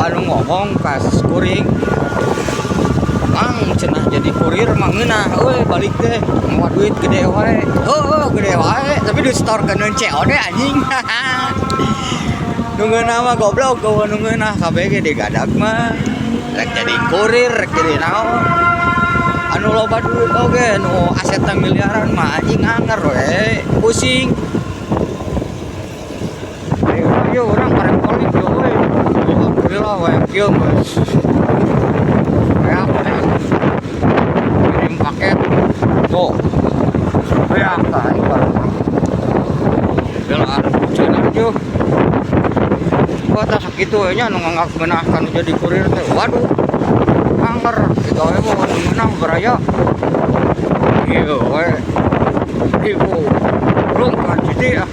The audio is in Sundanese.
Loba anu ngomong ka kuring, "Mang," cenah, "jadi kurir mah ngeunah euy, balik teh mawa duit gede wae." Heuh, gede wae, tapi disetorkeun COD, anjing. Nu ngeunah mah goblok, euweuh nu ngeunah, kabeh ge digadag mah. Rek jadi kurir, rek jadi naon. Anu loba duit oge, nu asetna miliaran mah, anjing, anger we, pusing. Ayo, ayo urang karek balik yo euy. Alhamdulillah we kieu geus. Beak teh. Kirim paket. Tuh. Beak tah aing bareng. Bela cenah jeung. Wah, tah sakitu we nya nu nganggap ngeunah kanu jadi kurir teh. Waduh. Anger digawe mah nu ngeunah baraya. Ieu we. Ibu. Belum kan jadi ah.